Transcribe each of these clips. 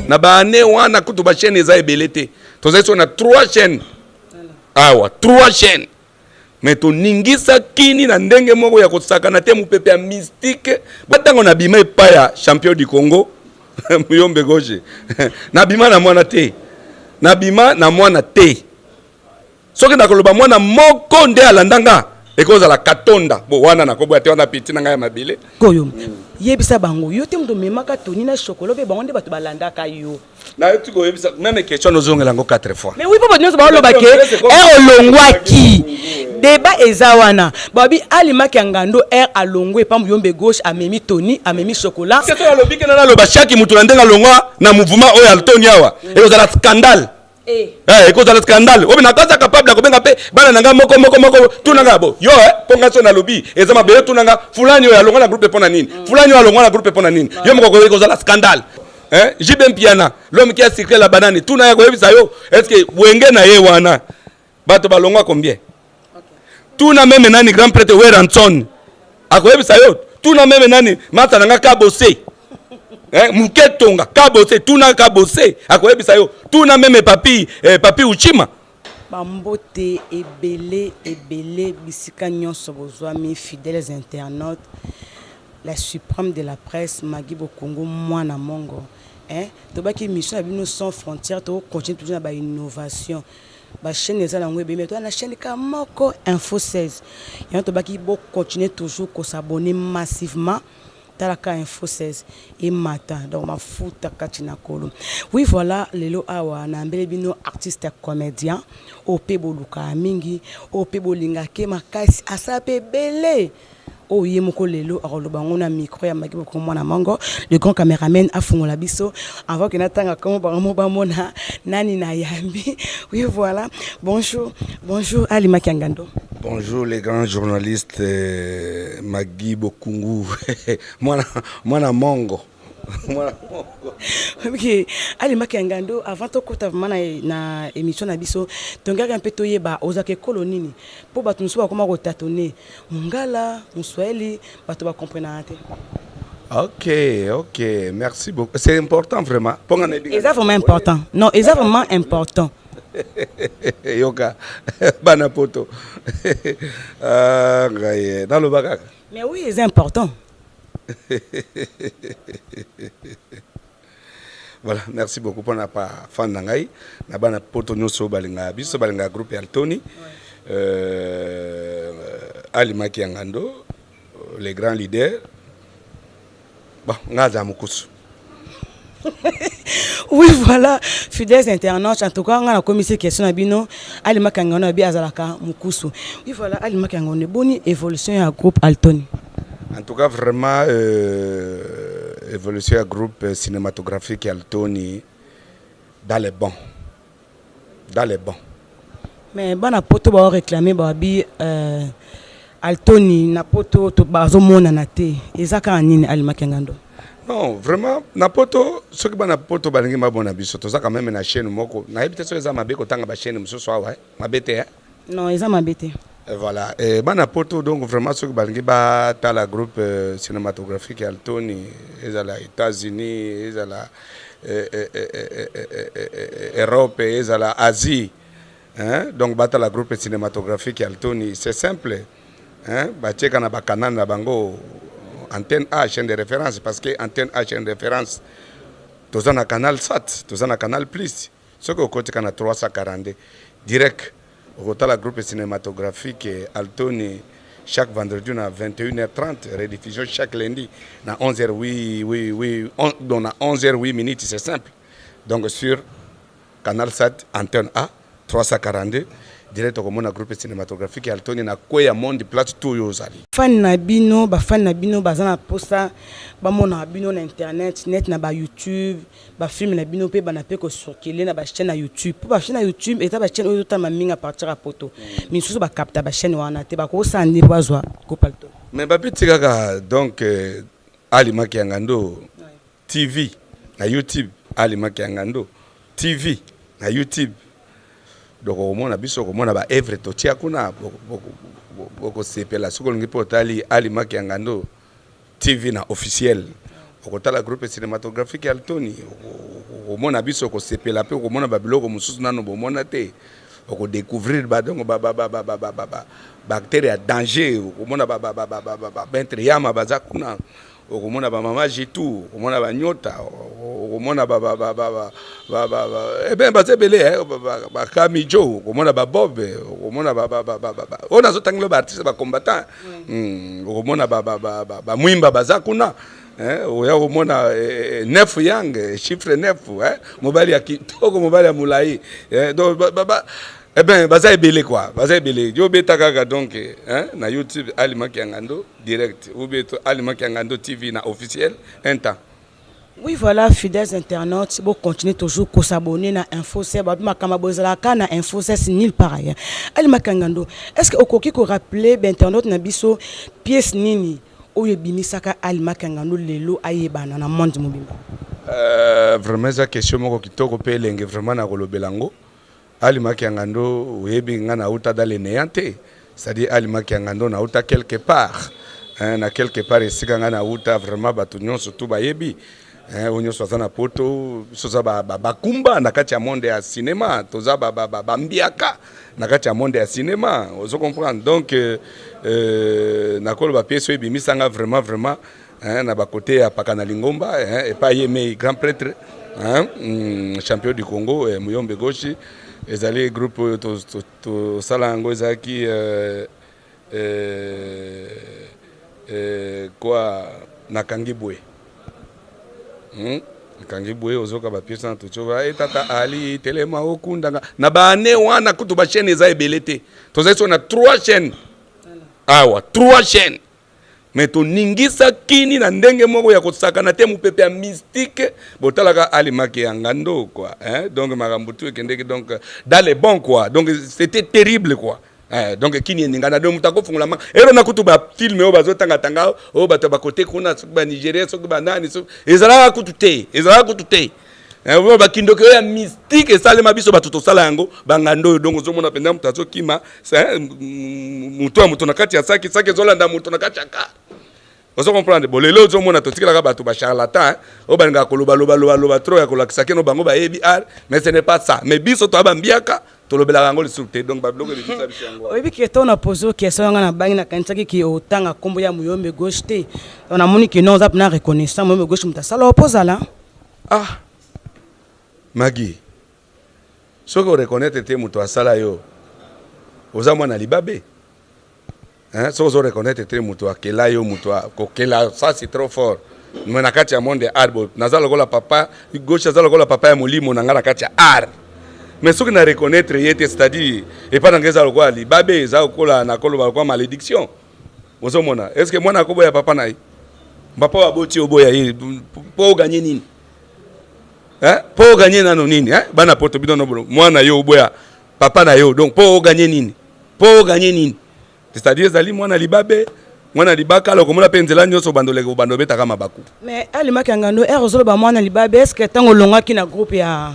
Na baane wana kutu bachaîne eza ebele te, tozali so na 3 chaînes awa, 3 chaînes, mais toningisa kini na ndenge moko ya kosakana te, mopepe ya mystique. Ntango nabima epai ya champion du Congo Muyombe Gauche, nabima na mwana te, nabima na mwana te. Soki nakoloba mwana moko nde alandanga, ekozala Katonda. Bo wana nakoboya te, wana peti na ngai ya mabele. Koyo yebisa bango, yo te moto omemaka Toni na Shokolo, mpe bango nde bato balandaka yo. Nayoti koyebisa même question, nozongela yango 4 fois. Mais oui, mpo bato nyonso baoloba ke ere olongwaki, débat eza wana. Babi alimaki ya ngando, ere alongwe epa Muyombe Gauche, amemi Toni, amemi Chocolat. Soki alobi ke naloba chaque moto na ndenge alongwa na mouvement oyo Altoni awa, ekozala scandale. Ekozala scandale. Oyo nakaza capable ya kobenga mpe bana na ngai moko moko moko, tunanga bo yo, mpo ngai so nalobi eza mabele. Tunanga fulani oyo alongwa na groupe mpo na nini, fulani oyo alongwa na groupe mpo na nini. Yo moko, ekozala scandale. JB Mpiana, l'homme qui a sucré la banane, tuna ya koyebisa yo est ce que wenge na ye wana bato balongwa combien. Tuna même nani, grand prêtre Weranson akoyebisa yo. Tuna même nani, mata na nga Kabose, moke tonga Kabose, tuna Kabose akoyebisa yo. Tuna même papi, papi Uchima. Bambote ebele ebele bisika nyonso bozwami, fidèles internautes, la suprême de la presse, Magi Bokongo, mwana mongo, hein? Tobaki émission na bino sans frontière, tokocontinue toujours na bainnovation. Bachaîne eza nango ebele, toza na chaîne ka moko, Info 16. Yango tobaki bocontinue toujours kos'abonner massivement. Talaka Info 16 emata, donc mafuta kati na kolo. Oui, voilà, lelo awa nayambeli bino artiste comédien oyo mpe bolukaka mingi, oyo mpe bolingaka makasi, asala mpe ebele, oyo ye moko lelo akoloba yango na micro ya Maki Boko mwana mongo. Le grand caméraman afungola biso avant ke natanga komo bango bamona nani nayambi. Oui, voilà, bonjour, bonjour Ali Makiangando. Bonjour les grands journalistes, Magui Bokungu, mwana, mwana mongo. Mwana mongo. Ok, Ali Makiangando, avant tokota vraiment na émission na biso, tongaka mpe toyeba ozalaka ekolo nini, mpo bato mosusu bakoma kotâtonner, mongala, moswahili, bato bakomprenaka te. Ok, merci beaucoup. C'est important vraiment. Ponga na Eza vraiment important, non, eza vraiment important. Yoka bana poto. Ah, ngai naloba kaka. Mais oui, eza important. Voilà, merci beaucoup mpona pa fan na ngai na bana poto nyonso balingaka biso, balingaka groupe ya Altoni. Alimaki ya ngando, les grands leaders. Bon, ngai aza mokusu. Oui, voilà, fidèles internautes, en tout cas nga nakomisi question na bino. Alimaki yango na bi azalaka mokusu. Oui, voilà, alimaki yango ne boni évolution ya groupe Altoni? En tout cas vraiment, évolution ya groupe cinématographique ya Altoni, dans les bons, dans les bons. Mais bana poto baoréclame, babi Altoni na poto bazomonana te, eza kaka nini, alimaki ngando? Non, vraiment, na poto, soki bana poto balingi babona biso, toza quand même na chaîne moko. Nayebi te soki eza mabe kotanga bachaîne mosusu awa, mabe te, eh? Non, eza mabe te. Et voilà, et bana poto donc vraiment, soki balingi batala groupe cinématographique ya Altoni, ezala États-Unis, ezala Europe, ezala Asie, hein? Donc batala groupe cinématographique ya Altoni, c'est simple, hein? Batieka na bacanal na bango Antenne A, chaîne de référence, parce que Antenne A, chaîne de référence, toza na Canal Sat, toza na Canal Plus. Soki okotika na 342 direct, okotala groupe cinématographique Altoni chaque vendredi na 21h30, rediffusion chaque lundi na 11h, oui, donc na 11h08 minutes. C'est simple, donc sur Canal Sat, Antenne A, 342 direct, okomona groupe cinématographique ya Altoni na kwe ya monde, place tout oyo ozali. Fan na bino, bafan na bino baza na mposa bamonaka bino na internet, net na bayoutube, bafilme na bino mpe bana mpe kocirculer na bachaîne na YouTube, mpo bachaîne na YouTube eza bachaîne oyo ezotama mingi à partir ya poto. Misusu bakapta bachaîne wana te, bakosala nde mpo bazwa groupe Altoni? Mais babeti kaka donc Alimaki ya Ngando TV na YouTube, Alimaki ya Ngando TV na YouTube. Donc okomona biso, okomona baœuvre totia kuna, bokosepela. Soki olingi mpe otali Alimaki ya Ngando TV na officiel. Okotala groupe cinématographique ya Altoni, okomona biso, okosepela mpe okomona babiloko mosusu nano bomona te. Okodécouvrir badongo baacteur ya danger, okomona bamaître Yama baza kuna, okomona bamama Jitu, okomona banyota, okomona eben baza ebele, bakamijo, okomona babobe, okomona oyo nazotangela baartiste bacombattant, okomona bamwimba baza kuna. Oya komona 9 yang chiffre 9, mobali ya kitoko, mobali ya molai. Donc eh ben baza ebele quoi, baza ebele. Yo obeta kaka donc na YouTube Alimaki ya Ngando direct ou bien Alimaki ya Ngando TV na officiel un temps. Oui, voilà, fidèles internautes, bon, continuez toujours à s'abonner à Info 7. Makambo bozalaka na Info 7 nulle part ailleurs. Alimaki Ngando, est-ce que okoki ko rappeler ba internautes na biso pièce nini oyo ebimisaka Alimaki Ngando lelo ayebana na monde mobimba? Vraiment eza question moko kitoko mpe elenge vraiment na kolobela yango. Alimaki ya Ngando, oyebi nga nauta dans le néant te, c'est-à-dire Alimaki ya Ngando nauta quelque part, hein, na quelque part esika nga nauta vraiment bato nyonso tu bayebi, oyo nyonso aza na Poto. Biso toza bakumba na kati ya monde ya cinéma, toza bambiaka na kati ya monde ya cinéma, ozo comprendre. Donc nakoloba pièce oyo ebimisanga vraiment vraiment, hein, na bakote ya paka na lingomba, hein, epai ye mei grand prêtre, hein, champion du Congo, eh, Muyombe Gauche. Ezali groupe oyo tosala yango, ezalaki kwa nakangi boye, Nakangi boye, ozoka bapièce wana totioka e tata Ali telema okundanga na baane wana. Kutu bachaîne eza ebele te, tozali so na trois chaînes awa, trois chaînes, mais toningisa kini na ndenge moko ya kosakana te, mopepe ya mystique. Botalaka Alimaki ya Ngando quoi, hein? Donc makambo tu ekendeki donc dans les bons quoi, donc c'était terrible quoi. Eh, donc kini eningana, donc moto akofungola ma ero na kutu bafilm oyo bazotangatanga oyo bato bakote kuna, soki banigérien, soki banani, soki ezalaka kutu te, ezalaka kutu te. Eh, bakindoki oyo ya mystique esalema, biso bato tosala yango, bangando oyo. Donc ozomona mpenza moto azokima, moto ya moto na kati ya saki, saki ezolanda moto na kati ya car, ozo comprendre. Bo lelo ozomona totikelaka bato bacharlatan oyo balingaka koloba lobaloba trop ya kolakisa keno bango bayebi art, mais ce n'est pas ça. Mais biso toya bambiaka, tolobelaka yango lisusu te. Donc babiloko ebimisa biso yango. Oyebi ke ntango na pose o question yanga, na bangi, nakanisaki ke otanga nkombo ya Muyombe Gauche te. Namoni ke non, oza mpena reconnaissant. Muyombe Gauche moto asala opozala. Ah Magi, soki oreconnaître te moto asala yo, oza mwana libabe, hein? Soki ozo reconnaître te moto akela yo, moto akokela, ça c'est trop fort. Mais na kati ya monde ya art, bo naza lokola papa Gauche, aza lokola papa ya molimo na nga na kati ya art. Mais soki na reconnaître ye te, c'est-à-dire epai na nga eza lokola libabe, eza lokola nakoloba lokola malédiction. Ozomona, est ce que mwana akoboya papa na ye? Papa oyo aboti, oboya ye mpo oganye nini, hein? Mpo oganye nano nini, hein? Bana Poto, bino nobolo mwana yo oboya papa na yo, donc mpo oganye nini? Mpo oganye nini? C'est-à-dire ezali mwana libabe, mwana libaka. Lokomona mpe nzela nyonso bandoleke bando obetaka mabaku. Mais Alimaki ya Ngando, ere ozoloba mwana libabe, est ce que ntango olongwaki na groupe ya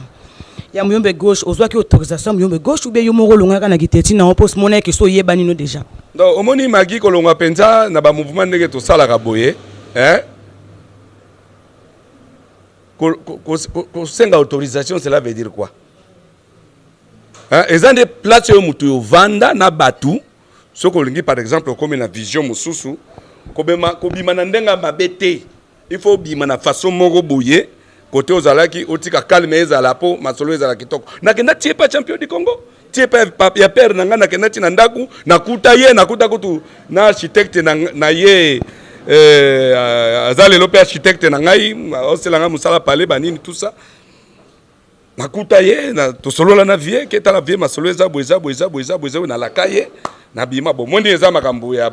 Muyombe Gauche, ozwaki autorisation ya Muyombe Gauche ou bien yo moko olongwaka na kiteti nango mpo mona eke so oyebani no déjà? Donc omoni Magi, kolongwa mpenza na bamouvement ndenge tosalaka boye, hein? Kosenga autorisation, cela veut dire quoi, hein? Eza nde place oyo moto ovanda na bato. Soki olingi par exemple okomi na vision mosusu, kobima na ndenge ya mabe te, il faut obima na façon moko boye kote ozalaki, otika calme ezala mpo masolo ezala kitoko. Nakenda tie pa champion du Congo, tie pa ya père na ngai, nakenda ti na ndako, nakuta ye, nakuta kutu na architecte na ye, aza lelo mpe architecte na ngai, osela ngai mosala pale banini, tout ça. Nakuta ye na, tosolola na vie ke tala vie, masolo eza boye, eza boye, eza boye, eza boye, eza boye. Nalaka ye, nabima. Bo mondi eza makambo ya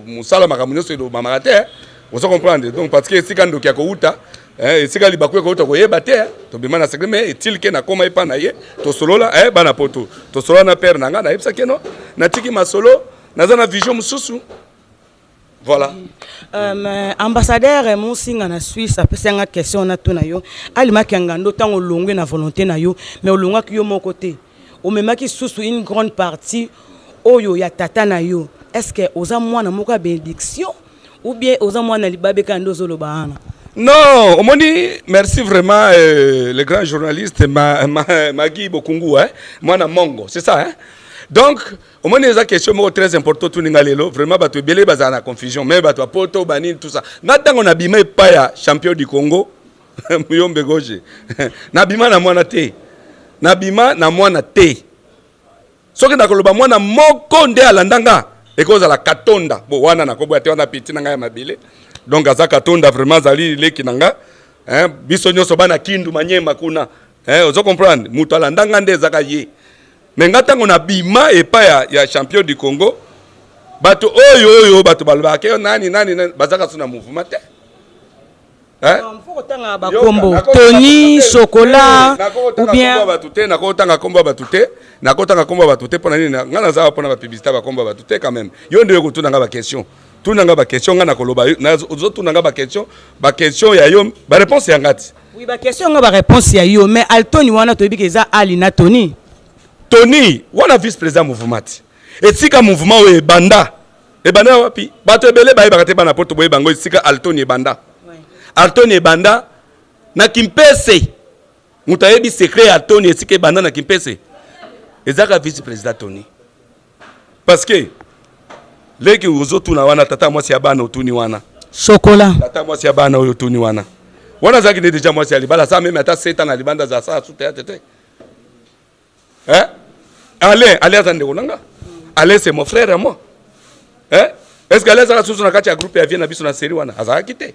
mosala, makambo nyonso elobamaka te, ozo comprendre. Donc parce que esika ndoki ya kouta, esika libaku ekouta, koyeba te. Tobima na secret, mais etile ke nakóma epa na ye, tosolola, bana Poto, tosolola na père na ngai, nayebisaki no natiki masolo, naza na vision mosusu, voilà. Ambassadeur Mosinga na Suisse apesi yanga question na tuna yo. Alimaki ya Ngando, ntango olongwe na volonté na yo, mais olongwaki yo moko te, omemaki susu une grande partie oyo ya tata na yo. Est ce que oza mwana moko ya bénédiction ou bien oza mwana libabe kaka nde ozoloba wana? Non, omoni, merci vraiment le grand journaliste Magui Bokungu, hein, mwana mongo, c'est ça, hein. Donc omoni, eza question moko très important tuninga lelo. Vraiment, bato ebele bazala na confusion, mais bato ya poto banini, tout ça. Nga ntango nabima epai ya champion du Congo Muyombe Gauche, nabima na mwana te, nabima na mwana te. Soki nakoloba mwana moko nde alanda nga, ekozala Katonda. Bo wana nakoboya te, wana petit na ngai ya mabele. Donc aza Katonda, vraiment azali leki na nga, hein. Biso nyonso bana Kindu, Manyema kuna, hein, ozo comprendre. Moto alanda nga nde ezaka ye. Mais nga ntango nabima epai ya champion du Congo, bato oyo bato balobaka ke nani nani nani, bazaka so na mouvement te. Faut kotanga bakombo Tony, Chocolat ou bien Bato te, nakotanga kombo ya bato te, nakotanga kombo ya bato te. Mpona nini? Nga naza mpona bapublicité, bakombo ya bato te quand même. Yo nde oyo kotuna nga baquestion, tuna nga baquestion, nga nakoloba. Ozotuna nga baquestion, baquestion ya yo, baréponse ya nga ti. Oui, baquestion nga, baréponse ya yo. Mais Altoni wana, toyebi ke eza Ali na Tony. Tony wana vice président mouvement ti. Esika mouvement oyo ebanda, ebanda wapi? Bato ebele bayebaka te. Bana poto boyeba yango, esika Altoni ebanda. Altoni ebanda na Kimpese. Moto ayebi secret ya Tony, esika ebanda na Kimpese, ezaka vice président Tony. Parce que leki ozotuna wana, tata mwasi ya bana otuni wana. Chocolat. Tata mwasi ya bana oyo otuni wana, wana azalaki nde déjà mwasi ya libala. Asa même ata 7 ans na libanda, aza asala su théâtre te, hein? Alain, Alain aza ndeko na nga. Alain, c'est mon frère à moi, hein? Est ce que Alain azalaka susu na kati ya groupe ya vie na biso na série wana? Azalaki te.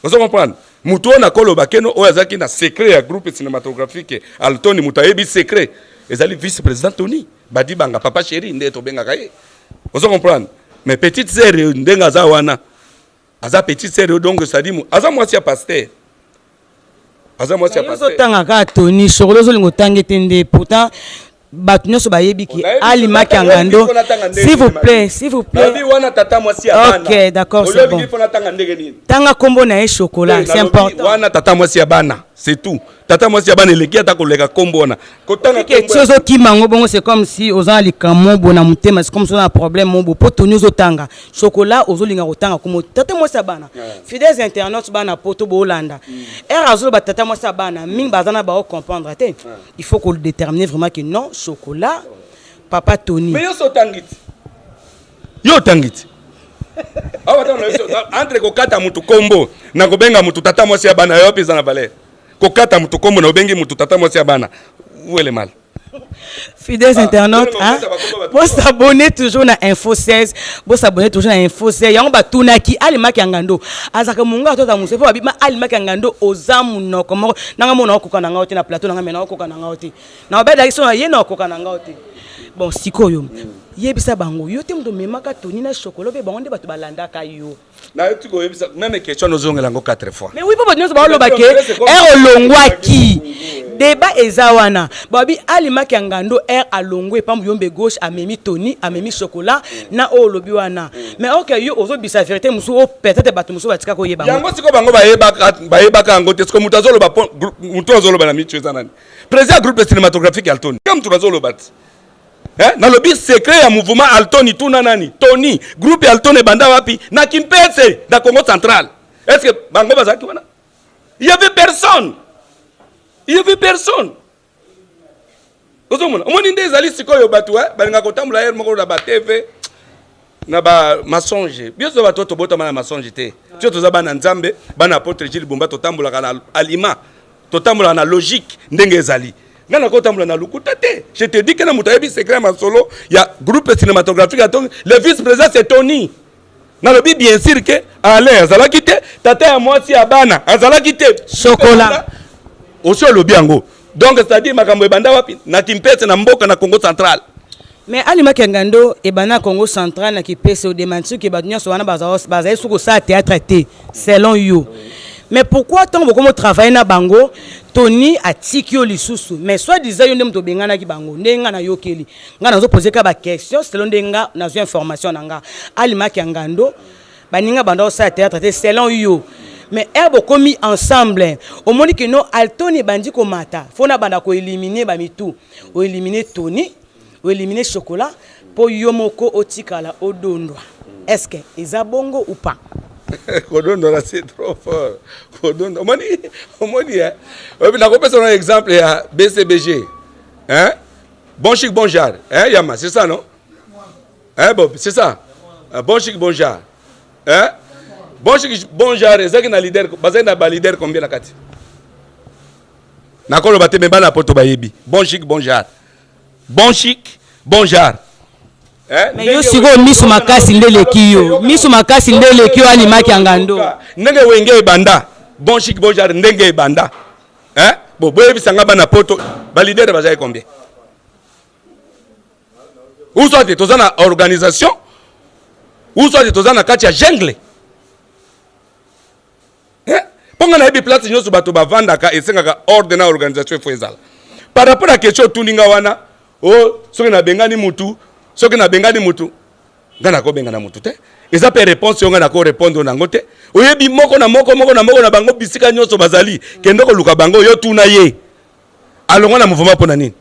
Ozo comprendre? Motu oyo nakoloba keno oyo azalaki na secret ya groupe cinématographique Altoni, moto ayebi secret ezali vice président Tony Badibanga, papa chéri nde tobengaka ye. Ozo comprendre? Mais petite sœur, ndenge aza wana, aza petite sœur, donc c'est-à-dire aza mwasi ya pasteur, aza mwasi ya pasteur. Ozotanga kaka Tony, Chocolat, ozolinga otange te nde. Pourtant bato nyonso bayebi ki alimaki yangando. S'il vous plaît, s'il vous plaît. Wana tata mwasi ya bana. Ok, d'accord, c'est bon. Mpona tanga ndenge nini? Tanga kombo na ye, Chocolat, c'est important. Wana tata mwasi ya bana, c'est tout. Tata mwasi ya bana eleki ata koleka kombo wana kotanga. Ke ti ozokima yango bongo, c'est comme si oza na likambo bo na motema, c'est comme si oza na problème mo bo. Mpo Tony ozotanga, Chocolat ozolinga kotanga kombo tata mwasi ya bana. Fidèles internautes, bana poto boolanda ere azoloba tata mwasi ya bana, mingi baza na bao comprendre te. Il faut kodéterminer vraiment que non, Chocolat, papa Tony. Mais yo so otangi ti, yo otangi ti awa. Ntango entre kokata mutu kombo na kobenga mutu tata mwasi ya bana, yo mpe eza na valeur. Kokata mutu kombo na obengi mutu tata mwasi ya bana, où est le mal? Fidèles internautes, hein, bosabonner toujours na Info 16, bosabonner toujours na Info 16. Yango batunaki alimaki ya ngando azalaka mongo atoza mosu mpo babima alimaki ya ngando. Oza monoko moko nanga mona okoka na ngao te na plateau nanga, me na okoka na ngao te na obedaki so na ye na okoka na ngao te. Bon, sikoyo yebisa bango, yo te moto omemaka Toni na Chocolat mpe bango nde bato balandaka yo. Nayoti koyebisa même question, nozongela yango 4 fois. Mais oui, mpo bato nyonso baoloba ke ere olongwaki, débat eza wana. Babi alimaki ya ngando ere alongwe epambu Yombe Gauche, amemi Tony, amemi Chocolat na oyo olobi wana. Mais ok, yo ozobisa vérité mosusu oyo peut-être bato mosusu batika koyeba. Yango sikoyo bango bayebaka yango te. Sikoyo moto azoloba, moto azoloba na mitu eza nani? Président ya groupe cinématographique Altoni. Ka moto azoloba ti, nalobi secret ya mouvement Altoni, tuna nani? Tony. Groupe ya Altoni ebanda wapi? Na Kimpese, na Congo Central. Est ce que bango bazalaki wana? Il y avait personne, il y avait personne. Ozomona, omoni nde ezali sikoyo bato balingaka kotambola ere moko na batv na bamensonge. Biso bato tobotama na mensonge te. Biso toza bana Nzambe, bana apôtre Gilles Bomba. Totambolaka na alima, totambolaka na logique ndenge ezali. Nga nakotambola na lukuta te. Je te dis ke na moto ayebi secret ya masolo ya groupe cinématographique ya Tony, le vice président c'est Tony. Nalobi bien sûr ke Alain azalaki te, tata ya mwasi ya bana azalaki te. Chocolat. Osi olobi yango. Donc c'est à dire makambo ebanda wapi? Na Kimpese, na mboka na Congo Central. Mais alimaki ya ngando ebanda na Congo Central, na Kipese. Odémentir ke bato nyonso wana bazali soki kosala théâtre te selon yo. Mais pourquoi ntango bokomi otravaille na bango, Tony atiki yo lisusu? Mais soit disant yo nde moto obenganaki bango. Ndenge nga nayokeli, nga nazopose ka baquestion selon ndenge nga nazwi information na nga. Alimaki ya ngando, baninga banda kosala théâtre te selon yo. Mais ere bokomi ensemble, omoni ke no, Altoni ebandi komata, fo na banda koéliminer bamitu. Oéliminer Tony, oéliminer Chocolat mpo yo moko otikala odondwa. Est ce que eza bongo ou pas? Kodondola c'est trop fort. Kodondola. Omoni, omoni hein. Oyebi nakopesa na exemple ya BCBG. Hein? Bon chic bon genre. Hein Yama, c'est ça non? Hein bon, c'est ça. Bon chic bon genre. Hein? Bon chic bon genre ezaki na leader, bazali na ba leader combien na kati? Nakoloba te mais bana poto bayebi. Bon chic bon genre. Bon chic, bon genre. Eh, mais yo sikoyo miso makasi nde eleki yo, miso makasi nde eleki yo, alimaki ya ngando. Ndenge wenge ebanda, bon chic bon genre ndenge ebanda. Eh? Bo boyebisa nga bana poto ba leader bazali combien? Ou soit toza na organisation, ou soit toza na kati ya jungle. Eh? Mpo nga nayebi place nyonso bato bavandaka esengaka ordre na organisation efo ezala. Par rapport à question otuni nga wana, o oh, soki nabengani mutu, soki nabengani mutu, nga nakobengana mutu te. Eza mpe réponse yo nga nako répondre nango te. Oyebi moko na moko moko na moko na bango bisika nyonso bazali, kende koluka bango yo tuna ye. Alongwa na mouvement mpo na nini?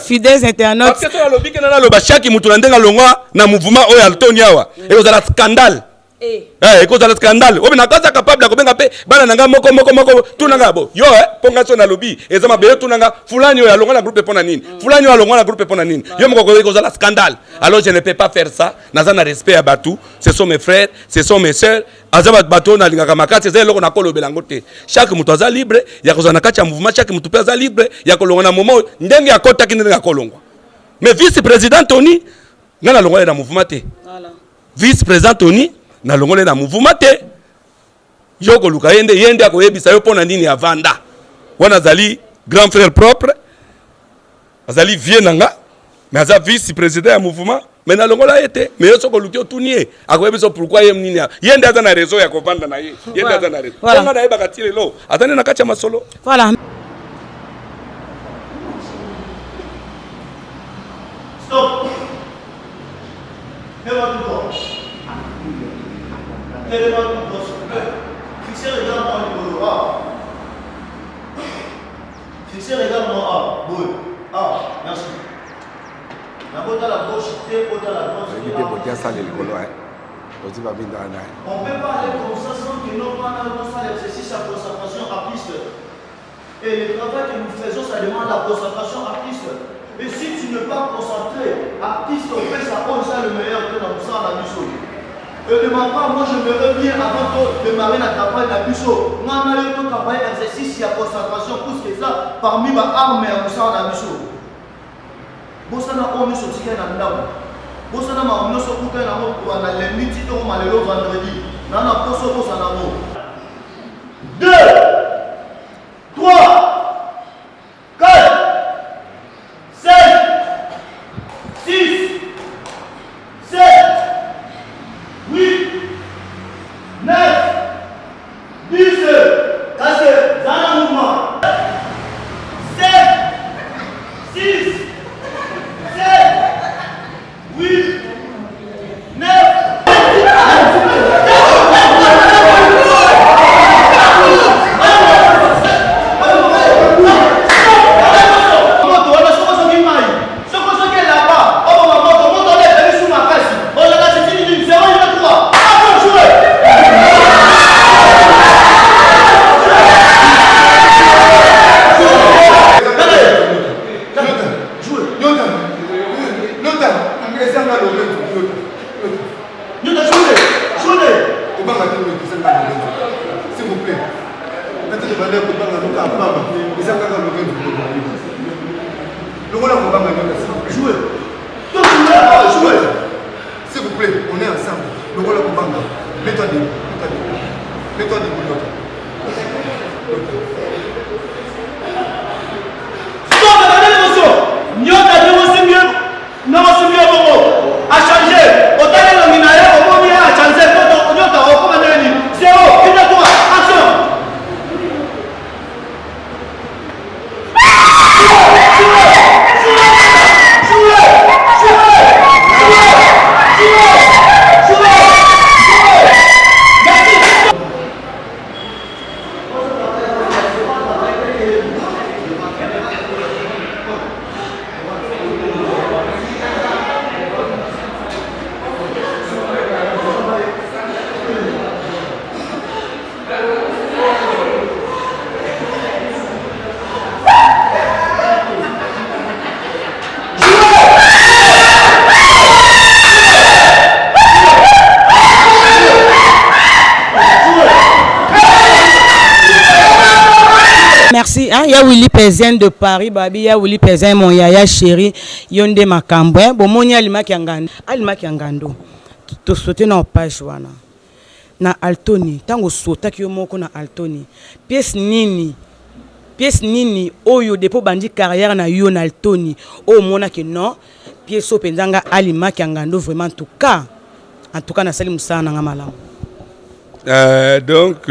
Fidèles internautes. Parce que alobi kena naloba chaque mutu na ndenge alongwa na mouvement oyo altoni awa ekozala scandale. Eh, ekozala scandale. Oyo na kaza capable ya kobenga mpe bana na nga moko moko moko tuna nga bo yo eh, mpo nga so nalobi eza mabe yo tuna nga fulani oyo alongwa na groupe mpo na nini, fulani oyo alongwa na groupe mpo na nini, yo moko ekozala scandale. Alors je ne peux pas faire ça. Naza na respect ya bato, ce sont mes frères, ce sont mes sœurs, aza bato oyo nalingaka makasi, eza eloko nakolobela yango te. Chaque moto aza libre ya kozala na kati ya mouvement, chaque moto mpe aza libre ya kolongwa na moment oyo ndenge akotaki ndenge akolongwa. Mais vice président Tony, nga nalongwa ye na mouvement te. Vice président Tony nalongoli ye na mouvement te. Yo koluka ye nde, ye nde akoyebisa yo mpo na nini avanda wana. Azali grand frère propre, azali vieux na nga, mais aza vice président ya mouvement, mais nalongola ye te. Mais yo soki oluki otuni ye, akoyebisa pourquoi ye nini, ye nde aza na raison ya kovanda na ye, ye nde aza na raison. Nga nayebaka ti lelo aza nde na kati ya masolo. Voilà. Stop. Fais-moi tout droit. Fais-moi tout droit, s'il te plaît. Fixez, regarde-moi le Ah. Fixez, regarde-moi. Ah. Boy. Ah. Merci. La gauche, la droite. On peut pas aller comme ça sans que nous prenions ça l'exercice à concentration artiste. Et le travail que nous faisons, ça demande la concentration artiste. Et si tu n'es pas concentré, artiste, on fait ça, on ça le meilleur que dans ça, la biso. Et de ma part, moi je me bien avant de démarrer la campagne la biso. Moi, je campagne exercice, il y a concentration, plus que ça, parmi ma arme, il y a ça, la biso. Bosana oyo nyonso otikali na ndako, bosana makambo nyonso okutani nango kobanda lundi ti tokoma lelo vendredi, na na poso obosana yango. 2 3 4 5 6 7 8 9 10. Kasi zala mouvement. 7 6 7 8 9. Moto wana soki ozoki mai, soki ozoki elamba, oboma moto, moto wana ezali su makasi, ozalaka sitini nini? 0 2 3 action, joue. Nyota, joue, joue. S'il vous plaît. Joue. Toi, tu l'as, joue. S'il vous plaît, on est ensemble. Longola kobanga. Mets-toi debout. Mets-toi debout. Mets-toi debout, Nyota. Stop, attendez l'émotion. Nyota, ndenge osimbi ye, ndenge osimbi ye bongo. A changer. Otali elongi na ye, omoni ye a changer. Nyota, Nyota, okoma ndenge nini? 0, 1, 2, 3, action. Merci hein, ya Willy Pezen de Paris babi ya Willy Pezen mon yaya chéri yo nde makambo hein bomoni alimaki ya ngando alimaki ya ngando to sauter na page wana na Altoni tango sotaki yo moko na Altoni pièce nini pièce nini oyo depuis obandi carrière na yo na Altoni oyo omonaki non pièce oyo mpenza nga alimaki ya ngando vraiment en tout cas nasali mosala na nga malamu. Donc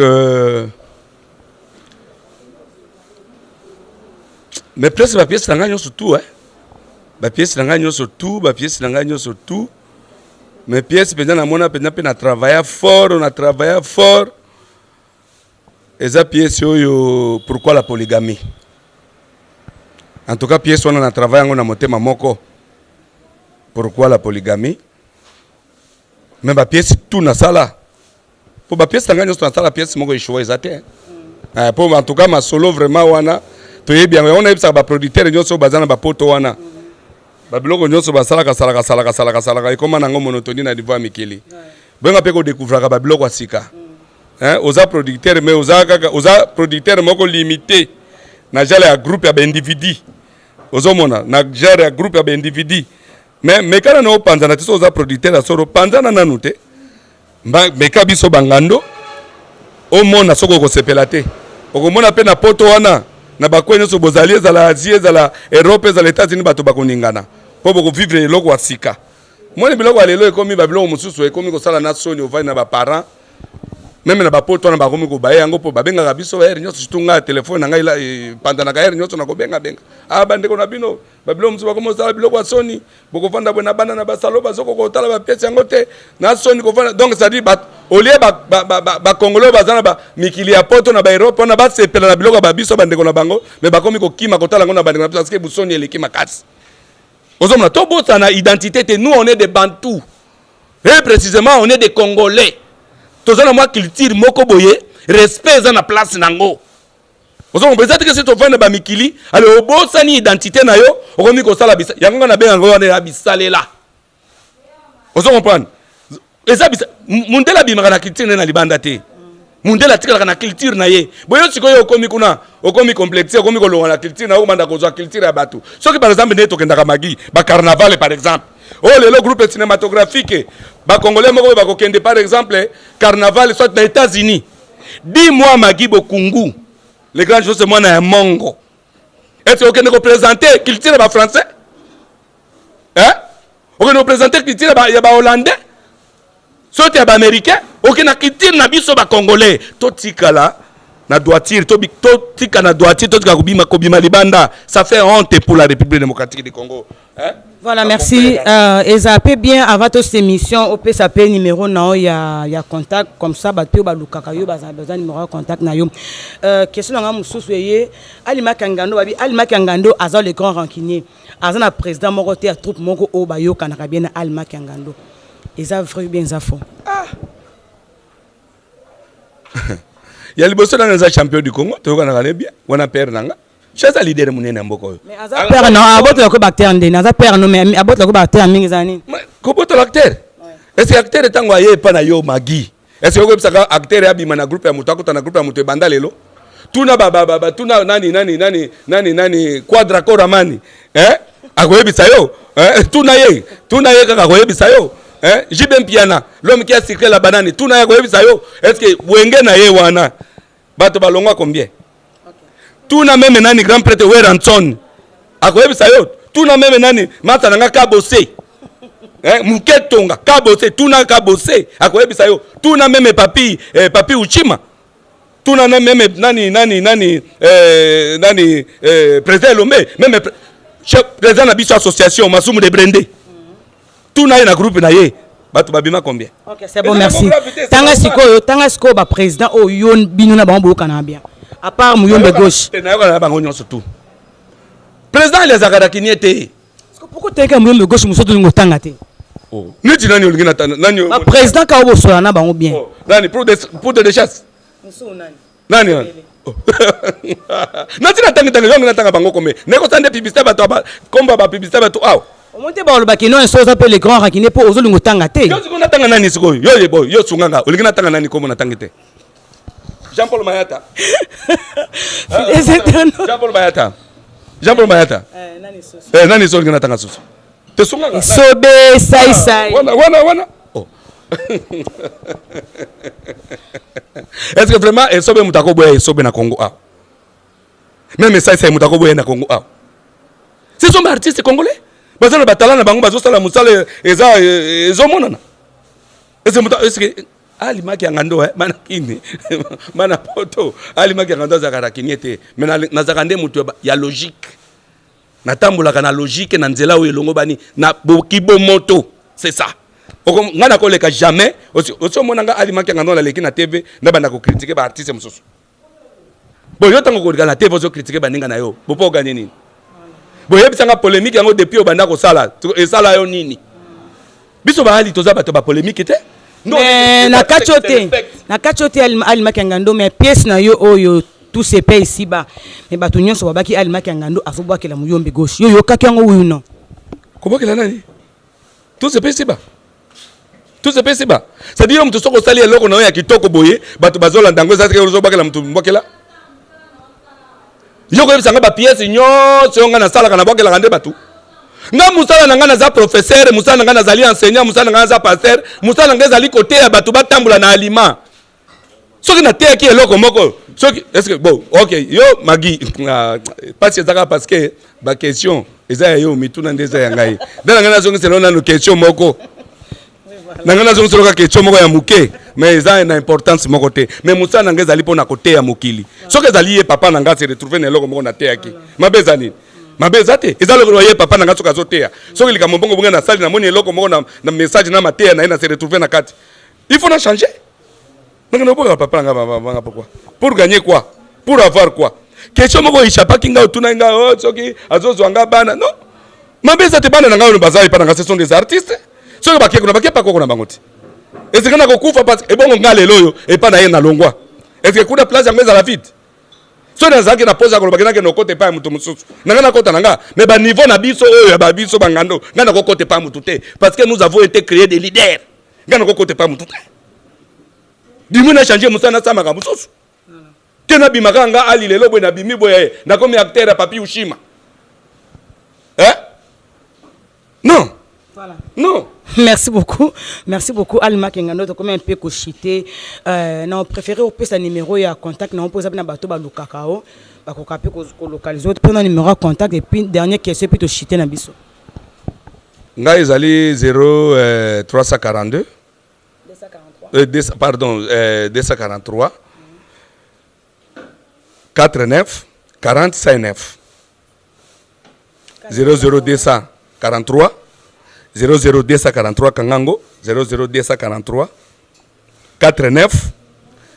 mais presque bapièce na ngai nyonso tout, hein? Bapièce na ngai nyonso tout, bapièce na ngai nyonso tout, mais pièce mpenza namona mpenza mpe na travailla fort, na travailla fort, eza pièce oyo Pourquoi la polygamie. En tout cas pièce wana na travaille yango na motema moko, Pourquoi la polygamie. Mais bapièce tout nasala, mpo bapièce na ngai nyonso nasala, pièce moko échoué eza te. Mpo en tout cas masolo vraiment wana toyebi yango. Yango nayebisaka baproducteur nyonso oyo baza na bapoto wana, babiloko nyonso basalaka salaka salaka salaka salaka, ekóma nango monotonie na niveau ya mikili. Boyenga mpe kodécouvraka babiloko ya sika. Hein, oza producteur, mais oza kaka oza producteur moko limité na genre ya groupe ya baindividu. Ozomona na genre ya groupe ya baindividu, mais mekana na opanzana te. So oza producteur ya solo, panzana nanu te. Meka biso bangando, omona soki okosepela te. Okomona mpe na poto wana, na bakwe nyonso bozali, ezala Asie, ezala Europe, ezala États-Unis, bato bakoningana mpo bokovivre eloko ya sika. Moni biloko ya lelo ekomi babiloko mosusu ekomi kosala na soni. Ovandi na baparent, même na bapoto wana bakomi kobaye yango, mpo babengaka biso baheure nyonso, surtout ngai ya telefone na ngai epanzanaka heure nyonso na kobengabenga. Ah, bandeko na bino, babiloko mosusu bakomi kosala biloko ya soni. Bokovanda boye na bana na basalo, bazokoka kotala bapièce yango te na soni kovanda. Donc c'est-à-dire au lieu bakongolo oyo baza na bamikili ya poto, na baEurope wana, basepela na biloko ya babiso bandeko na bango, mais bakomi kokima kotala yango na bandeko na biso parce que busoni eleki makasi. Ozomona, tobosana identité te. Nous, on est des Bantous et précisément on est des Congolais. Toza na mwa culture moko boye, respect eza na place nango. Ozomona, eza te ke tovandi na bamikili, ale obosani identité na yo, okomi kosala bisa yango. Nga nabenga wana ya bisalela. Ozo comprendre, eza bisa. Mundele abimaka na culture nde na libanda te. Mundele atikalaka na culture na ye. Boyo sikoyo okomi kuna, okomi complexe, okomi kolonga na culture na yo, okomanda kozwa culture ya bato. Soki par exemple nde tokendaka magi bacarnaval par exemple, oyo lelo groupe cinématographique bacongolais moko oyo bakokende par exemple carnaval soit na États-Unis, dis-moi, Magi Bokungu, le grand chose, mwana ya mongo, est ce okende koprésente culture ya bafrançais, hein? Okende koprésente culture ya bahollandais, soki ya baaméricain? Okende na culture na biso bacongolais. Totikala na droiture, totika na droiture, totika kobima kobima libanda. Ça fait honte pour la République démocratique du Congo, hein? Voilà, merci. Eza pe bien, avant toute cette émission, opesa pe numéro na yo ya contact, comme ça bato oyo balukaka yo baza besoin numéro ya contact na yo. Question na nga mosusu eye, alimaki ya ngando, babi alimaki ya ngando aza le grand rancunier, aza na président moko te ya troupe moko oyo bayokanaka bien na alimaki ya ngando. Eza vrai ou bien eza faux? Ah. Ya liboso nanga eza champion du Congo, toyokanaka ne bien wana. Père nanga so aza leader monene ya mboka oyo. Mais aza père na abotola ko baacteur ndeni? Aza père no, mais abotola ko baacteur mingi, eza nini? Kobotola acteur, est ce que acteur ntango aye epa na yo Magi, est ce que okoyebisaka acteur abima na groupe ya moto, akota na groupe ya moto? Ebanda lelo, tuna tuna nani nani nani nani nani, Quadra Koramani, eh? Akoyebisa yo, eh? Tuna ye, tuna ye kaka, akoyebisa yo, eh? JB Mpiana, l'homme qui a sucré la banane, tuna ye, akoyebisa yo. Est ce que wenge na ye wana bato balongwa combien? Tuna même nani, grand prêtre Werrason, akoyebisa yo. Tuna même nani, mata na nga Kabose, eh, moke tonga Kabose, tuna Kabose, akoyebisa yo. Tuna même papi, papi Uchima, tuna na même nani nani nani, nani, président Elombe, même chef président na biso association Masumu de Brende, tuna ye na groupe na ye bato babima combien. Ok, c'est bon, merci. Tanga sikoyo, tanga sikoyo baprésident oyo yo bino na bango boyokana bien, à part Muyombe Gauche. Nayokana na bango nyonso tout. Président ali azalaka na kinie te. Pourquoi teka Muyombe Gauche, mosusu tolingi otanga te? Neti nani olingi nani? Baprésident kaka bosola na bango bien. Nani pour de chasse? Nani wana nati natangi-tangi yongi, natanga bango kombe ndeko nde publicité bato komba bapublicité bato awa. Omoni te, balobaki non, so oza mpe le grand rancunier mpo ozolinga otanga te. Yo sikoyo natanga nani sikoyo? Yo yebo, yo sunganga, olingi natanga nani? Kombo natangi te. Jean Paul Mayata. Fidèles internautes. Jean Paul Mayata. Jean Paul Mayata. Eh, nani susu? Eh, nani soki natanga susu te songaka. Esobe saisai. Wana wana wana. Oh. Est-ce que vraiment esobe moto akoboya esobe na Congo awa? Même esaisai moto akoboya na Congo awa? Ce sont baartiste congolais, baza na batala na bango, bazosala mosala, eza ezomonana. Est-ce que moto, est-ce que alimaki yanga ndo bana kini, bana poto, alimaki yanga ndo azalaka na kinie te, mais nazalaka nde moto ya logique, natambolaka na logique, na nzela oyo elongo bani na bokibomoto, c'est ça. Nga nakoleka jamais. Osi omona nga alimaki yanga ndo naleki na TV na banda kocritiquer baartiste mosusu? Bon, yo ntango koleka na TV, ozocritiquer baninga na yo, bopo oganye nini? Boyebisanga, polémique yango depuis obanda kosala, esala yo nini? Biso baali toza bato bapolémique te. Mais na kati oyo te, na kati oyo te, alimaki ya ngando, mais pièce na yo oyo tout se paye ici bas, mais bato nyonso babaki alimaki ya ngando azobwakela muyombe gauche. Yo yokaki yango, oui ou non? Kobwakela nani? Tout se paye ici bas, tout se paye ici bas, c'est-à-dire yo moto soki osali eloko na yo ya kitoko boye, bato bazolanda yango, eza ozobwakela moto mbwakela. Yo koyebisanga bapièce nyonso yo ngai nasalaka, nabwakelaka nde bato? Nga mosala na ngai, naza professeur, mosala na ngai nazali enseignant, mosala na ngai naza pasteur, mosala na ngai ezali koteya bato batambola na alima. Soki nateyaki eloko moko, soki est ce que, bon, ok, yo Magi, pasi ezaka parce que baquestion eza ya yo, mituna nde eza ya ngai. Nde na ngai nazongisela nano question moko, na ngai nazongisela kaka question moko ya moke, mais eza na importance moko te. Mais mosala na ngai ezali mpona koteya mokili. Soki ezali ye papa na ngai se retrouve na eloko moko nateyaki, mabe eza nini? Mabe eza te. Eza eloko ye papa na ngai soki azoteya, soki likambo mbongo bonge nasali, namoni eloko moko na message na mateya na ye, na se retrouve na kati, il faut na changer. Nanga naboyaka papa na nga banga, pourquoi? Pour gagner quoi? Pour avoir quoi? Question moko échappaki nga, otuna nga, oh, soki azozwa nga bana, non, mabe eza te. Bana na ngai oyo baza epa na nga, ce sont des artistes. Soki bakei kuna, bakei pa koko na bango te. Esika na kokufa parce ebongo nga lelo oyo epa na ye nalongwa, est ce que kuna place yango ezala vide? Soki nazalaki na posa ya kolobaki, nakende okota epai ya moto mosusu na ngai, nakota na nga. Mais baniveau na biso oyo ya babiso bangando, ngai nakokota epai ya motu te, parce que nous avons été créés des leaders. Ngai nakokota epai ya motu te. Dimi na change mosala, nasala makambo mosusu te. Nabimaka nga ali lelo boye, nabimi boye, nakomi acteur ya Papi Ushima, eh? Non. Voilà. Non. Merci beaucoup. Merci beaucoup, Alma Kengando. Tu un peu kochuter. Na préféré opesa numéro ya contact na opesa na bato ba lukakao. Bakoka pe ko localiser pe na numéro ya contact et puis dernière question, puis to chuter na biso. Ngai ezali 0 342 243. 200, pardon, 243 49 40 9 00243 00243. Kangango 00243 49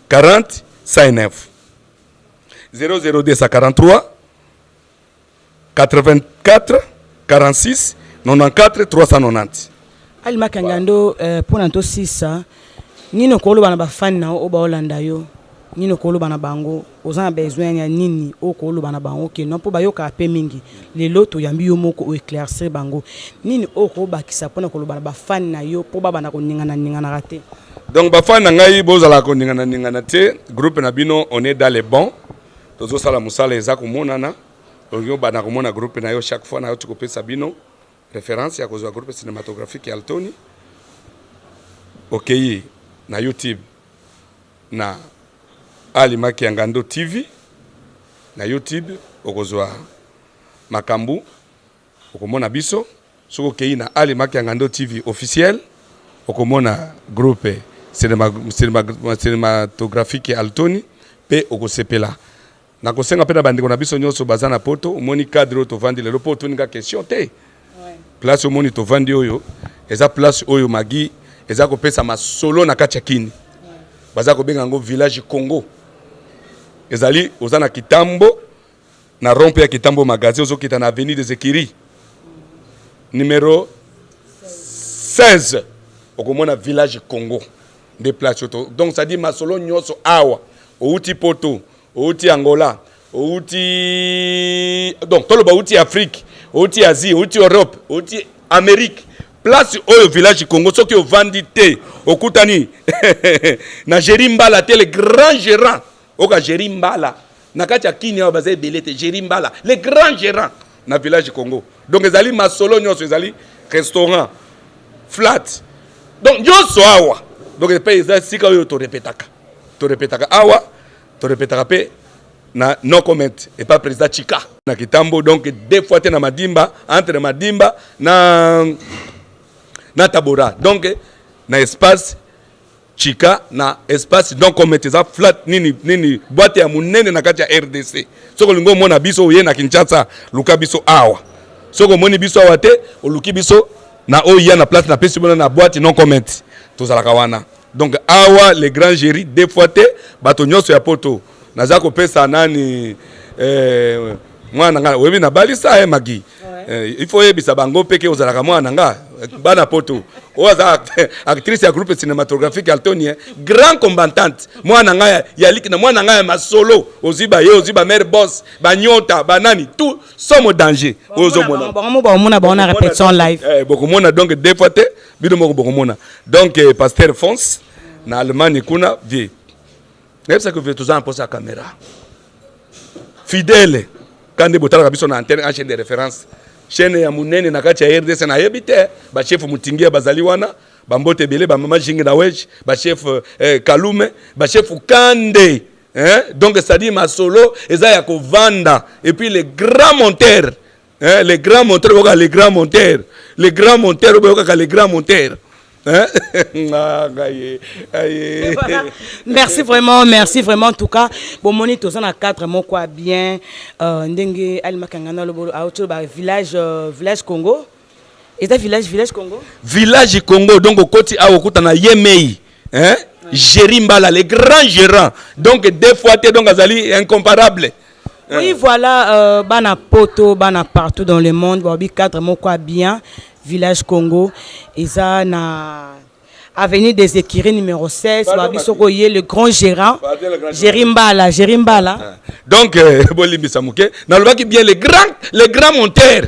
40 9 00243 84 46 94 390. Alima Kengando, mpona tosisa, nini okoloba na bafani na yo oyo baolanda yo? Nini okoloba na bango? Oza na besoin ya nini oyo koloba na bango ke non, mpo bayokaka mpe mingi? Lelo toyambi yo moko oéclaircir bango. Nini oyo kobakisa mpona koloba na bafani na yo mpo babanda koningana-ninganaka te? Donc bafani na ngai, bozala koningana-ningana te. Groupe na bino, on est dans les bons, tozosala mosala, eza komonana. Olingi obanda komona groupe na yo chaque fois, na yo tikopesa bino référence ya kozwa groupe cinématographique ya Altoni. Okei na YouTube na Ali Maki ya Ngando TV na YouTube, okozwa makambo, okomona biso. Soki okei na Ali Maki ya Ngando TV officiel, okomona groupe cinématographique ya Altoni mpe okosepela. Nakosenga mpe na bandeko na biso nyonso baza na poto. Omoni cadre oyo tovandi lelo, mpo otoninga question te, place omoni tovandi oyo eza place oyo Magi eza kopesa masolo na kati ya kini, baza kobenga yango Village Congo. Ezali oza na Kitambo, na rond-point ya Kitambo Magasin, ozokita na avenue des Écuries numéro 16, okomona Village Congo, nde place oyo. Donc c'est-à-dire masolo nyonso awa, outi poto, outi Angola, outi, donc toloba outi Afrique, outi Asie, outi Europe, outi Amérique, place oyo Village Congo, soki ovandi te, okutani na Géri Mbala te, le grand gérant. Oka Jerry Mbala na kati ya Kini awa baza ebele te. Jerry Mbala le grand gérant na village Congo. Donc ezali masolo nyonso, ezali restaurant flat, donc nyonso awa. Donc epe eza esika oyo torepetaka, torepetaka awa, torepetaka mpe na no comment epa président Chika na Kitambo. Donc deux fois te na Madimba, entre Madimba na Tabora, donc na espace Chika na espace donc comment eza flat nini nini, boîte ya monene na kati ya RDC. Soki olingi omona biso, oye na Kinshasa, luka biso awa. Soki omoni biso awa te, oluki biso na oyo ya na place napesi bino na boîte non comment, tozalaka wana. Donc awa le grand Géri deux fois te. Bato nyonso ya poto, naza kopesa nani, mwana na ngai, oyebi nabalisa ye Magi. Il faut oyebisa bango mpe ke ozalaka mwana na nga. Bana poto, oyo aza actrice ya groupe cinématographique Altonie, grand combattante, mwana ngai ya liki na mwana ngai ya masolo. Ozwi baye, ozwi bamare boss, banyota, banani, tout somo danger oyo ozomona. Bango baomona bango na répétition live. Bokomona donc deux fois te, bino moko bokomona. Donc pasteur Fonce na Allemagne kuna, vie nayebisaki vie, toza na mposa ya caméra fidèle. Ka nde botalaka biso na antenne en chaîne de référence, chaîne ya monene na kati ya RDC. Nayebi te, bachef Motingia bazali wana, bambote ebele, bamama Jingi na Wej, bachef Kalume, bachef Kande, hein? Donc c'est-à-dire masolo eza ya kovanda. Et puis les grands monteurs, hein? Les grands monteurs, boyoka les grands monteurs, les grands monteurs, boyokaka les grands monteurs, hein? Ah, aye, aye. Voilà. Merci vraiment, merci vraiment. En tout cas, bomoni toza na cadre moko ya bien, ndenge alimakanga na lobo auti ba village, village Congo. Eza village Congo. Village Congo, donc okoti awa, okutana ye mei, hein? Géri Mbala le grand gérant, donc deux fois te, donc azali incomparable. Oui, voilà, bana poto, bana partout dans le monde, babi cadre moko ya bien, village Congo, eza na avenue des Écuries numéro 16. Pardon, babi Maki. Soko ye le grand gérant. Pardon, le grand Géri Mbala, Géri Mbala. Donc bolimbisa moke, nalobaki bien le grand monteur,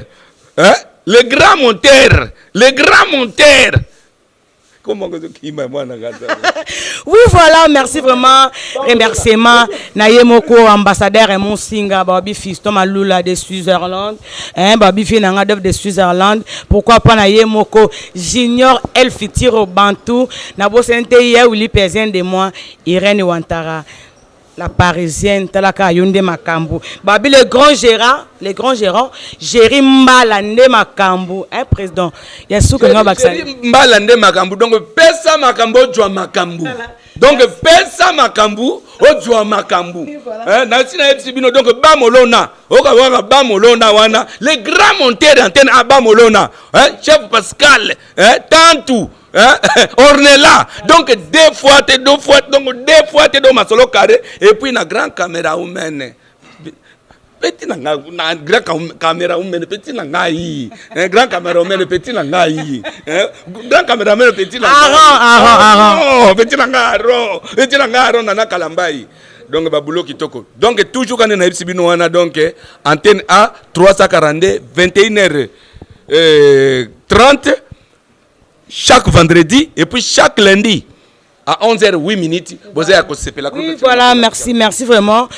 hein? Le grand monteur, le grand monteur, comment kozokima mwana nga? Oui, voilà, merci vraiment. Remerciement. Na ye moko ambassadeur Raymond Singa, babi Fiston Malula de Switzerland, hein, babi Finanga de Switzerland. Pourquoi pas na ye moko Junior El Fitiro Bantou, na bosente ye Willy Pesien de moi, Irène Wantara, la parisienne. Talaka yo nde makambo. Babi le grand gérant, le grand gérant Géri Mbala nde makambo, hein, président ya suka nga bakisa. Mbala nde makambo. Donc pesa makambo, ozwa makambo. Donc pesa makambo, ozwa makambo. Nasi nayebisi bino, donc bamolona okawaka, bamolona wana le grand monteur antenne a bamolona, chef Pascal, tantu, hein, Ornella. Donc deux fois te, deux fois, donc deux fois te, donc masolo carré. Et puis na grand caméra humaine, petit na ngai, na grand caméra humaine, petit na ngai, grand caméra humaine, petit na ngai, grand caméraman, petit na Aaron, Aaron, Aaron, petit na ngai Aaron, petit na ngai Aaron nana Kalambai. Donc babulo kitoko. Donc toujours quand nayebisi bino wana, donc antenne A 342, 21 h 30 chaque vendredi et puis chaque lundi à 11h08 minutes, boza ya kosepela. Oui, voilà, merci, merci vraiment.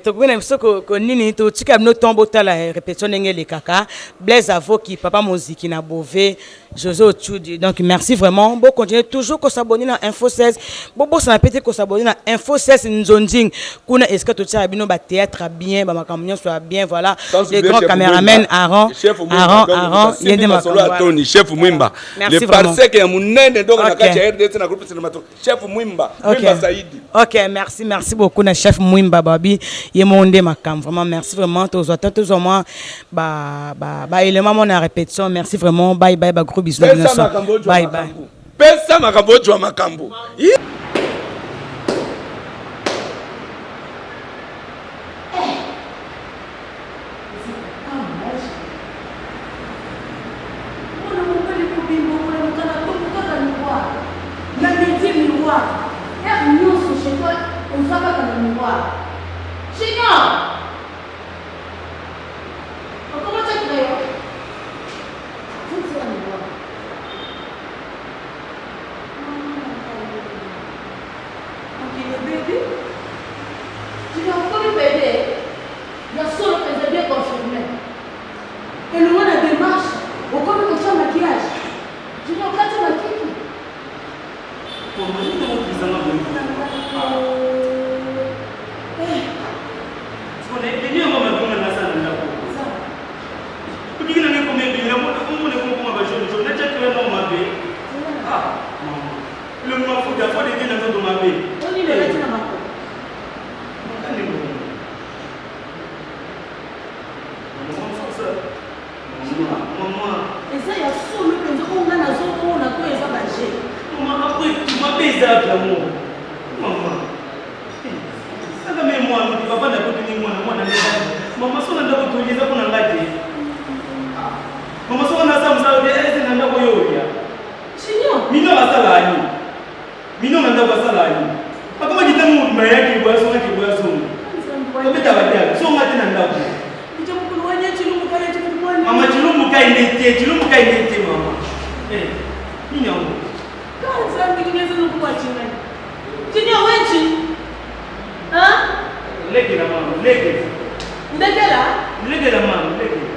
Tokomi na biso ko nini, totika bino ntombo, botala répétition ndenge elekaka. Blaise Avoki, papa Moziki na Bove, José Ochudi. Donc merci vraiment. Bo continuer toujours kosabonner na Info 16. Bobosana pe te kosabonner na Info 16 Nzonzing. Kuna esika totiaka bino ba théâtre bien, ba makambo nyonso ya bien, voilà. Le grand caméraman Aaron, Aaron, Aaron, ye nde makambo. Tony, chef Mwimba. Merci le vraiment. Parsec ya munene, donc na kati ya RDC na groupe cinémato, chef Mwimba, Mwimba Saidi. Ok, merci, merci beaucoup na chef Mwimba, babi ye mo nde makambo. Vraiment, merci vraiment. Tozwa ta, tozwa mwa ba élément mo na répétition. Merci vraiment. Bye bye, ba gros bisous na bino Pesa nyonso. makambo, ozwa Bye bye. makambo. Pesa makambo, ozwa makambo. Mwana mobali mobimba okolamuka na ntongo kaka miroir na midi, miroir heure nyonso chez toi, oza kaka na miroir. Junior, okoma tia crayon futisaka miroir. Mama na ngai. Eza ya solo mpenza oyo ngai nazomona to eza baje? Mama, après tout, mabe eza yango. Mama. Saka me mwana ti papa na kotuni mwana mwana nde mama sona ndako toli eza mpona ngai te. Mama soko nasala mosala te ese na ndako yo olia. Junior. Minor asala ani? Minor na ndako asala ani? Akomaki ntango mobima yaki boya songa ki boya songa. Tobeta badiabe songa te na ndako. Mama chilumbu kai nde te, chilumbu kai nde te mama. Eh, nini yango? Junior wenchi. Hein? Lekela mama, lekela. Ndekela? Lekela mama, lekela.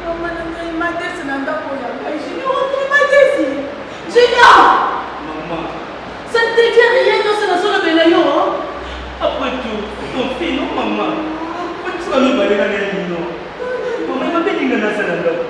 Mama na ngai madesi na ndako ya ngai. Junior otuni madesi. Junior! Mama. Ça ne te dit rien nyonso nazolobela yo. Après tout, ton fils, non maman. Otuka mibale na ngai nino. Mama mabe ninga nasala ndako.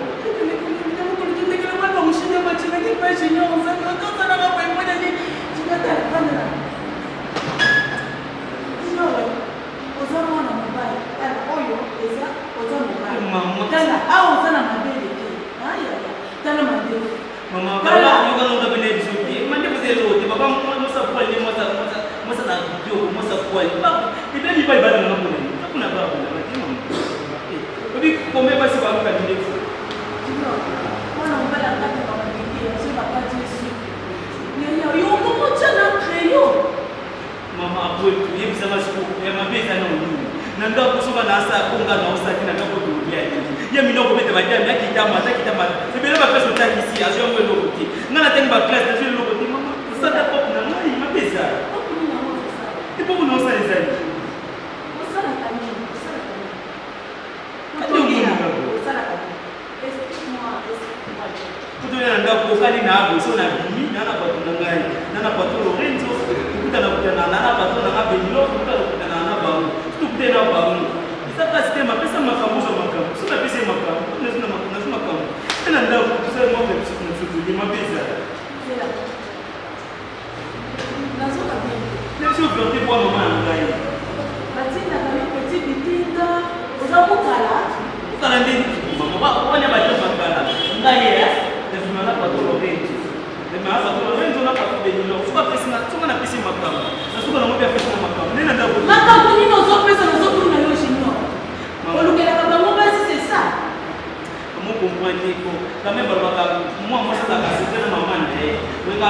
Oza mwana mobali, tala oyo eza oza mobali. Mama. Tala awa oza na mabele te. Ayaya, tala madefu. Mama, Tala. baba yoka nonga pene biso te. Mande vous elo te baba mosa poil ne mosa mosa mosa na kitoko mosa poil. Ba ebe mi bali bana na pona. Kuna ba kuna ba te mama. Eh, obi combien basi ba luka ndefu. Mwana mobali akataka babeke soki bakati ye suki. Yaya, yo okomotya na crayon. Mama après tout, yebisanga sikoyo ya mabe eza na nini? Na ndako soka na asa konga na osaki na ndako tolia te. Ye minoko bete badiami akita mata akita mata. Ebele ba place otangisi azwi yango eloko te. Nga natangi ba classe nazwi eloko te mama. Sata pop na ngai mabe eza. Te pop na osala ezali. Osalaka nini? Osalaka nini? Kati omonaka. Osalaka nini? Explique-moi, explique-moi. Kutoya na ndako okali na abo so na bimi na na bato na ngai na na bato Lorenzo tokutana kutana na na bato na nga Benilo tokutana kutana na bango tokutana na bango eza kasi te mapesa makambo ozwa makambo so napesi ye makambo nazwi na makambo nazwi makambo te na ndako tosala mwa biso na biso tolie mabe eza Zela. Nazoka bien te. na biso vérité bwa mama na ngai Batindaka yo petit bitinda, oza mokala. okala nde mama wana bato bakala ngai ye nazima na bato Lorenzo nazima na bato Lorenzo na bato Benilo soki apesi na soki napesi makambo nasuka nango mpe apesi na makambo nde na ndako Makambo nini ozopesa nazotuna yo Junior? Olukelaka bango basi c'est ça. Comment comprendre ko quand même balobaka mwa mwasi azalaka soki na mama na ye oyeka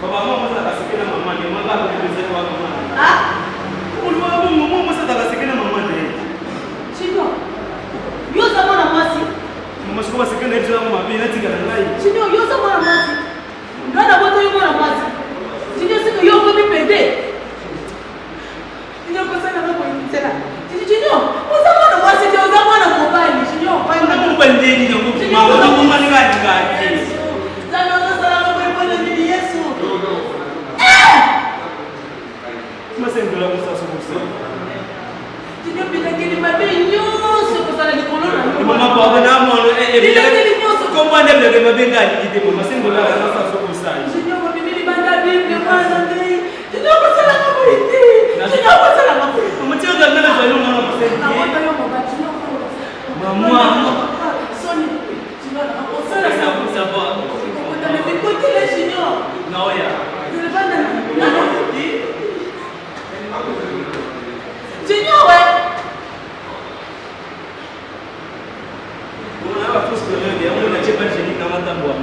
baba mwa mwasi azalaka soki na mama na ye mwaka akobebezaki wa mama na ye Ah? olobaka bongo mwa mwasi azalaka soki na mama na ye Junior. Yo oza mwana mwasi. mama soko baseke na ye biso yango mabe natika na ngai Junior, yo oza mwana mwasi. Nga nabota yo mwana mwasi. Junior, siko yo okomi pede. Junior, kosalaka boye nzela. Junior, oza mwana mwasi te, oza mwana mobali. Junior, fanda. mobali ndeni yango mama ninga alinga te Yesu. Nzambe ozosalaka boye mpona nini Yesu? masendola mosaso mosa Junior, bilakeli mabe nyonso kozala likolo na yo. mama pardon na mwana Bilakeli nyonso. kombo nde bilakeli mabe nga alingi te mama sendola mosaso kosala Junior, babimi libanda Bible mwana ngai. Junior, kosalaka boye te. Junior, kosalaka boye te. mama tia nga na zali ngana mosenti Nabota yo mobali, Junior, Mama. Soni, Junior, nakosala Ça va, ça va. Okotana bikotela Junior. Naoya. Telefone na nano. Junior, ouais. On a la fausse période et on a pas génie dans ma table.